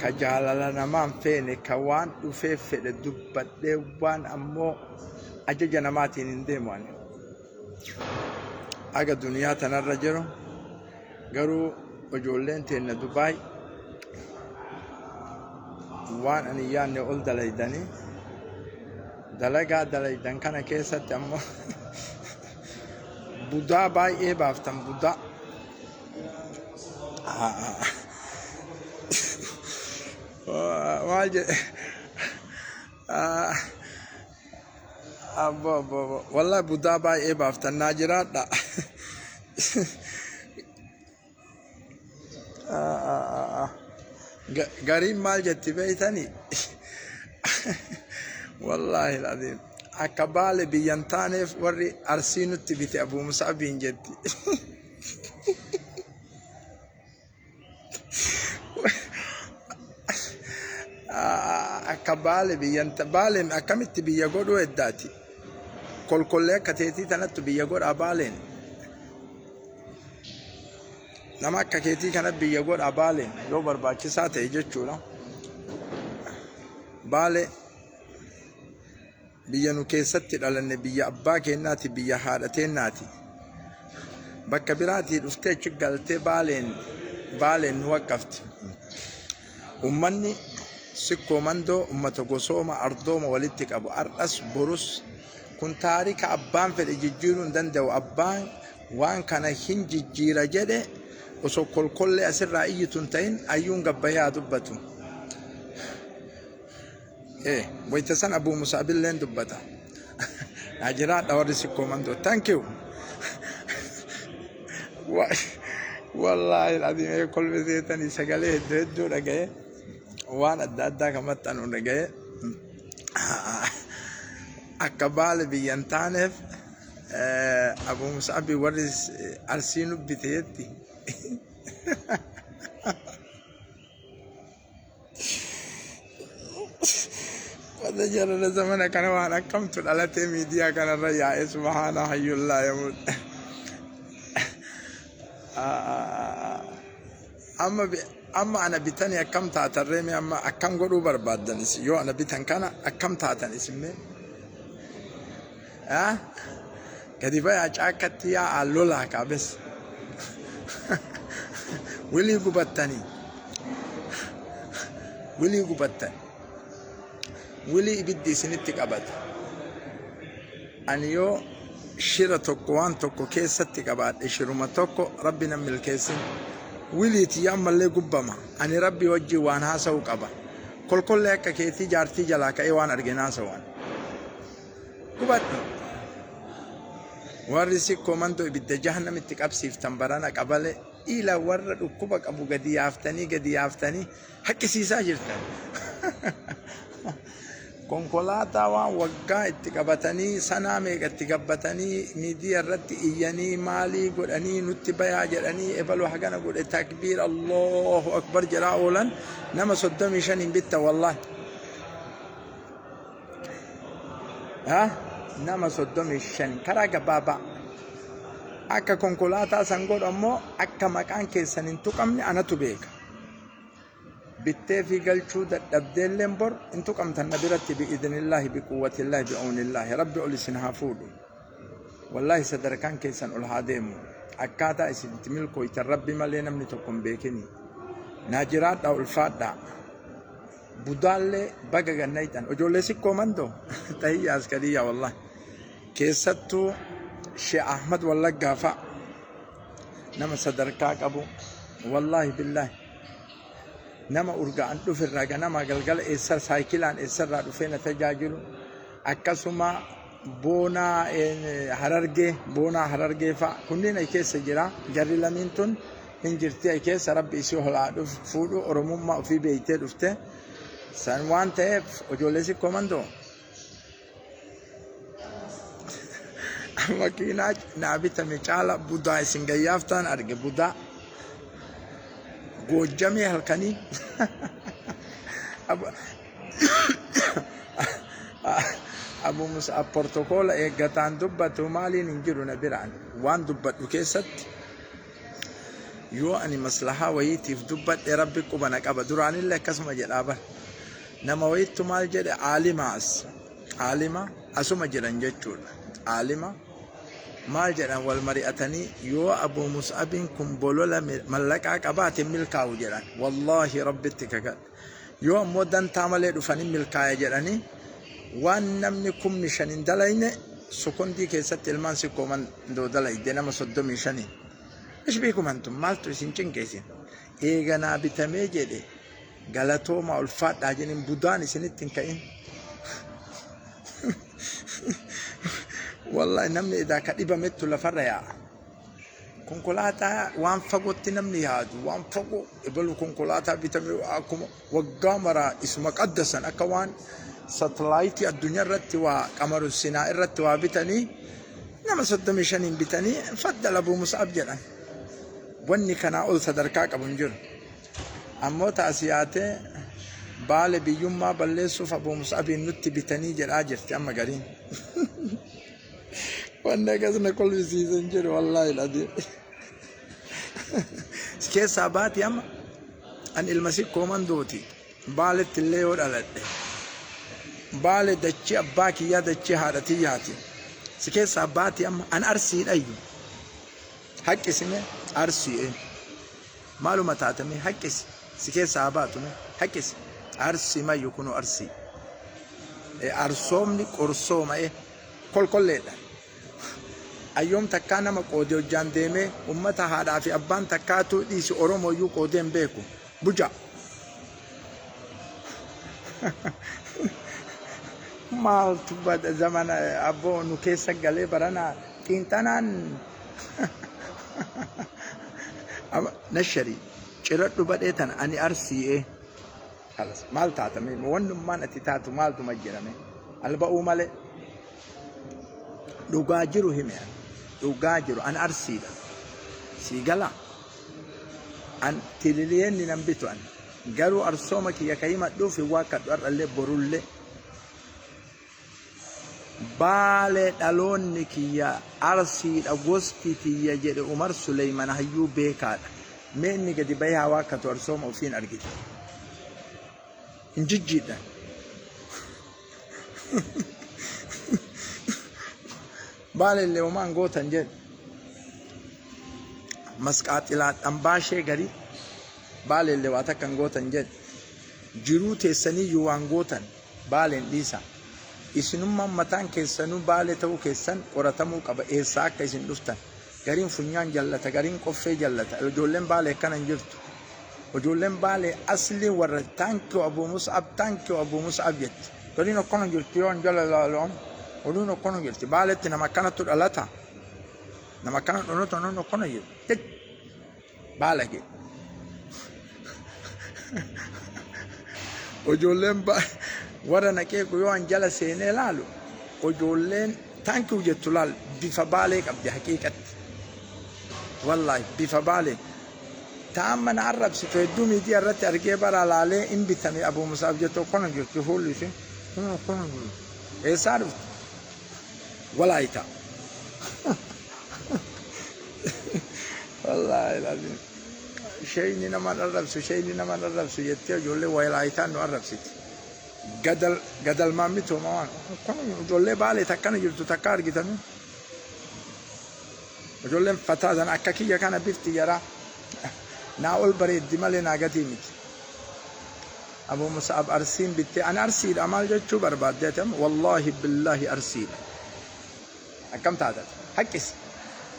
Ka jaalala namaa hin feene, ka waan dhufeef fedhe dubbadhee waan ammoo ajaja namaatiin hin deemu ani. Haga duniyaa tanarra jiru garuu ijoolleen teenna Dubaay waan ani hin yaadne ol dalaydanii dalagaa dalaydan kana keessatti ammoo budaa baay'ee baaftan budaa. Maal jedhe? Abbo abbo abbo wallahi budaa baay'ee baaftan naa jiraadha. Gariin maal jetti beeytani? Wallaahi alazim akka baale biyyan taaneef warri arsii nutti bite Abuu Mus'abiin jetti. Akka baale biyyan baaleen akkamitti biyya godhuu eddaati? Kolkollee akka teetii tanattu biyya godhaa baaleen. Nama akka keetii kana biyya godhaa baaleen yoo barbaachisaa ta'e jechuudha. Baale biyya nu keessatti dhalanne biyya abbaa keennaati biyya haadha teennaati. Bakka biraatii dhuftee achi galtee baaleen baaleen nu waqqafti. Ummanni Sikkoo Mandoo ummata gosooma ardooma walitti qabu har'as borus kun taarika abbaan fedhe jijjiiruu hin danda'u abbaan waan kana hin jijjiira jedhe osoo kolkollee asirraa iyyitu hin ta'in ayyuun gabbayee haa dubbatu. Ee wayita san Abuu Musaabilleen dubbata. Naa jiraadha warri Sikkoo Mandoo. Thank you. Wallaahi alazim kolfi seetanii sagalee hedduu hedduu dhaga'e waan adda addaa kan maxxanu dhaga'e akka baale biyya hin taaneef Abuu Musaabii warri Arsii nu bite jetti. Wanta jalala zamana kana waan akkamtu dhalatee miidiyaa kanarra yaa'e subhaana hayyullaa yamuut. Amma amma ana bitanii akkam taatan reemee amma akkam godhuu barbaaddan isin yoo ana bitan kana akkam taatan isin mee? Gadi bayaa caakkatti yaa'aa lolaa kaabes. Wilii gubattanii. Wilii gubattan. Wilii ibiddi isinitti qabata. Ani yoo shira tokko waan tokko keessatti qabaadhe shiruma tokko rabbi nan milkeessin. Wilii tiyya ammallee gubbama. Ani rabbi wajjin waan haasa'u qaba. Kolkollee akka keetii jaartii jalaa ka'ee waan arge haasa'u ani. Gubadhu. Warri sikkoo mandoo ibidda jahannamitti qabsiiftan barana qabale ila warra dhukkuba qabu gadi yaaftanii gadi yaaftanii haqqisiisaa jirtan. Konkolaataa waan waggaa itti qabatanii sanaa meeqa itti gabbatanii miidiyaa irratti iyyanii maalii godhanii nutti bayaa jedhanii ebalu hagana godhe takbiir Allahu akbar jedhaa oolan nama 35 hin bitta wallaahi. Ha? Nama 35 karaa gabaabaa akka konkolaataa san godhu ammoo akka maqaan keessan hin tuqamne anatu beeka. Bittee fi galchuu dadhabdeelleen bor hin tuqamtan na biratti bi'idhnillaahi biquwwatillaahi bi'oonillaahi rabbi ol isin haa fuudhu. Wallaahi sadarkaan keessan ol haa deemu. Akkaataa isin itti milkooytan rabbi malee namni tokko hin beekini. Naa jiraadhaa ulfaadhaa. Budaallee baga gannayxan. Ijoollee sikkoo mandoo tahiyya askariyyaa wallahi. Keessattuu Sheekh Ahmad Wallaggaa fa'a nama sadarkaa qabu wallaahi billaahi nama urga'an dhuferraa ganamaa galgala eessa saayikilaan eessarraa dhufee na tajaajilu akkasuma boonaa harargee boonaa harargee fa'a kunneen ay keessa jira jarri lamiin tun hin jirti ay keessa rabbi isii ol haa dhuf fuudhu oromummaa ofii beeytee dhufte san waan ta'eef ijoollee sikkoo mandoo makiinaa naa bitame caala budaa isin gayyaaftaan arge budaa goojjamee halkanii Abu Mus'ab portokoola eeggataan dubbatu maaliin hin jiru na biraan waan dubbadhu keessatti. Yoo ani maslahaa wayiitiif dubbadhe Rabbi quba na qaba. Duraanillee akkasuma jedhaa bar. Nama wayittu maal jedhe aalima as. Aalima asuma jiran jechuudha. Aalima maal jedhan wal mari'atanii yoo Abuu Mus'abiin kun bolola mallaqaa qabaate milkaa'u jedhan. Wallaahi Rabbitti kakadhe. Yoo ammoo dantaa malee dhufanii milkaa'e jedhanii waan namni kumni shan hin dalayne sokondii keessatti ilmaan sikkoo mandoo dalayde nama 35. Ish beekum antum maaltu isin cinqe isin eega naa bitamee jedhe galatoomaa ulfaadhaa jedhin budaan isinitti hin ka'in. Wallahi namni edaa ka dhibamettu lafarra yaa'a. Konkolaataa waan fagootti namni yaadu waan fagoo ebalu konkolaataa bitame akkuma waggaa maraa isuma qaddasan akka waan satalaayitii addunyaa irratti waa qamaru sinaa irratti waa bitanii nama 35n bitanii faddal Abuu Mus'ab jedhan. Wanni kanaa ol sadarkaa qabu hin jiru. Ammoo taasiyaatee baale biyyummaa balleessuuf Abuu Mus'abiin nutti bitanii jedhaa jirti amma gariin. Wanni akkas na kolfisiise hin jiru wallaahi ladii. Keessaa baati amma an ilma sikkoo mandooti. Baaletti illee yoo dhaladhe. Baale dachii abbaa kiyyaa dachii haadha tiyyaati. Si keessaa baati amma an arsiidhayyu. Haqqisi mee arsii. Maaluma taate mee haqqisi. Si keessaa haa baatu mee haqqisi. Arsii mayyu kunoo arsii. Arsoomni qorsooma kolkolleedha. Ayyoom takkaa nama qoode hojjaan deemee ummata haadhaa fi abbaan takkaatuu dhiisi Oromooyyuu qoodee hin beeku. Buja. Maaltu bada zamana abboo nu keessa galee barana xiinxanaan nashari ciradhu badhee tana ani arsii'ee. Kalas maal taata mee wannummaan ati taatu maaltuma jedhame alba'uu malee dhugaa jiru hime ani dhugaa jiru an arsiidha sii gala an tililiyeenni nan bitu an garuu arsooma kiyya ka himadhuuf hin waakkadhu har'allee borullee baale dhaloonni kiyya arsiidha gosti tiyya jedhe Umar Suleyman hayyuu beekaadha. Mee inni gadi bahee haa waakkatu arsooma ofiin argita. Hin jijjiidhan. Baale illee homaan gootan jedhe. Masqaaxilaadhaan baashee garii baale illee waa takka hin gootan jedhe. Jiruu teessaniyyuu waan gootan. Baaleen dhiisaa. Isinummaan mataan keessanuu Baalee ta'uu keessan qoratamuu qaba eessaa akka isin dhuftan. Gariin funyaan jallata, gariin qoffee jallata. Ijoolleen Baalee akkana hin jirtu. Ijoolleen Baalee asliin warra thank you Abu Mus'ab, thank you Abu Mus'ab jetti. Gariin akkana jirti yoo an jala ilaalu amma. Gariin akkana jirti. Baaleetti nama akkanattu dhalata. Nama akkana dhalata namni akkana jirti. Baalage. Ijoolleen warra naqeequ yoo an jala seenee laalu ijoolleen thank you jettu laal bifa baalee qabdi haqiiqatti. Wallaahi bifa baalee. Ta'an mana arrabsitu hedduu miidiyaa irratti argee bara laalee hin bitame Abuu Musaaf jettu akkana jirti fuulli ishee. Kun akkana jirti. Eessaa dhufte? Walaayita. Wallaahi laziim. Sheeyni nama arrabsu sheeyni nama arrabsu jettee ijoollee walaayitaan nu arrabsiti. Gadal gadal maammitoo waan kun ijoollee baalee takkana jirtu takka argitanii. Ijoolleen fataa sana akka kiyya kana bifti jaraa naa ol bareeddi malee naa gatii miti. Abu Musa'ab Arsiin bittee ani Arsiidha maal jechuu barbaadde ati amma wallaahi billaahi Arsiidha. Akkam taata ati? Haqqisi.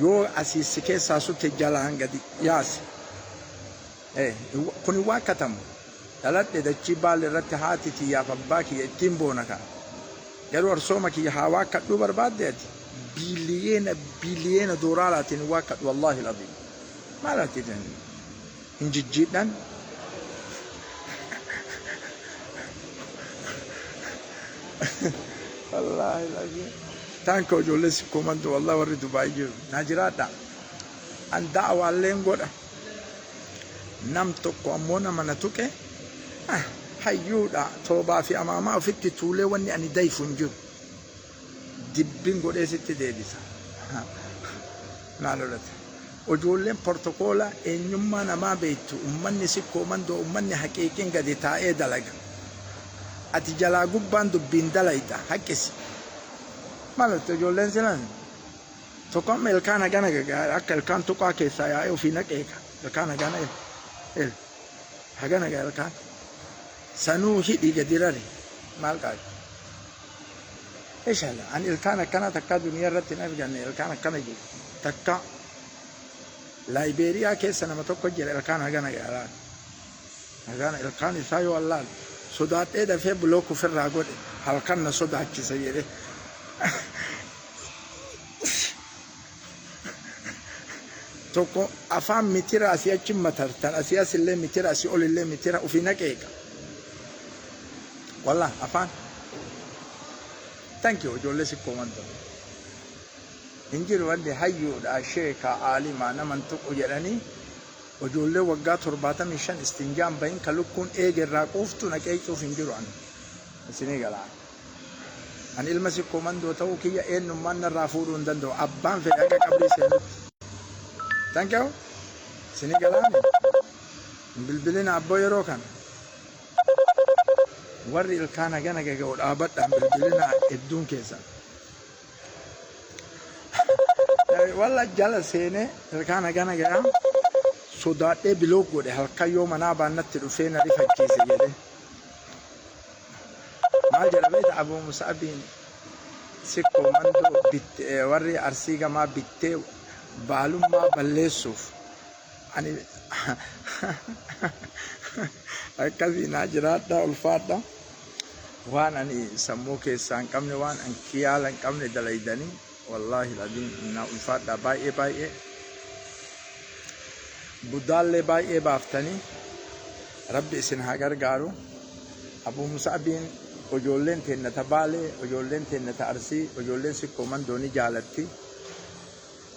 Yoo asii si keessaa sutte jalaan gadi yaasi. Kun hin waakkatamu. Dhaladhe dachii baale irratti haati tiyyaaf abbaa kiyya ittiin boona kana. Garuu arsooma kiyya haa waakkadhuu barbaadde ati? Biiliyeena biiliyeena dooraalaatiin hin waakkadhu wallaahi al-aziim. Maal ati hin jijjiidhan? Wallaahi al-aziim. Taanka ijoollee si komantu wallaahi warri Dubaay jiru. Naa jiraadha. An da'awaalleen godha. Nam tokko ammoo nama na tuqe hayyuudha toobaa fi amaamaa ofitti tuulee wanni ani dayfu hin jiru. Dibbin godhee sitti deebisa. Maal godhate? Ijoolleen portokoola eenyummaa namaa beektu, ummanni Sikkoo Mandoo, ummanni haqiiqiin gadi taa'ee dalaga. Ati jalaa gubbaan dubbiin dalayxa haqqisi. Maal ijoolleen silan tokko amma ilkaan hagana akka ilkaan tuqaa keessaa yaa'ee ofii naqeeka. Ilkaan hagana il hagana gaa ilkaan sanuu hidhi gadi rari maal qaadi. Inshallah an ilkaan akkanaa takkaa duniyaa irratti hin arganne, ilkaan akkana jiru takka. Laayibeeriyaa keessa nama tokko jira, ilkaan hagana gaa hagana ilkaan isaa yoo allaal sodaadhee dafee block ofirraa godhe, halkan na sodaachisa jedhe. Tokko afaan mitira asii achi matartan, asii as illee mitira, asii ol illee mitira, ofii naqeeqa. Wallah afaan. Thank you, ijoollee Sikkoo Mandoo. Hin jiru wanti hayyuudha, sheeka, aalimaa naman tuqu jedhanii ijoollee waggaa 75 istinjaan bahin ka lukkuun eege irraa quuftu na qeecuuf hin jiru an. Isinii galaa. Ani ilma Sikkoo Mandoo ta'uu kiyya eenyummaan narraa fuudhuu hin danda'u. Abbaan fedhe haga qabrii seenutti. Thank you. Isinii galaani. Hin bilbilina abboo yeroo kana. Warri ilkaan hagana gaga'u dhaabadhaan bilbilina hedduun keessan. Walla jala seenee ilkaan hagana gahaa sodaadhee block godhe, halkan yoo manaa baannatti dhufee na rifachiise jedhe. Maal jedha beekta? Abuu Musaabiin Sikkoo Mandoo bitte, warri Arsii gamaa bittee baalummaa balleessuuf. Ani akkasii naa jiraadha, ulfaadha. Waan ani sammuu keessaa hin qabne, waan an kiyaala hin qabne dalaydanii, wallaahi ladiin naa ulfaadha baay'ee baay'ee. Budaallee baay'ee baaftanii, Rabbi isin haa gargaaru. Abuu Musaabiin ijoolleen teenna ta Baalee, ijoolleen teenna ta Arsii, ijoolleen Sikkoo Mandoo ni jaalatti.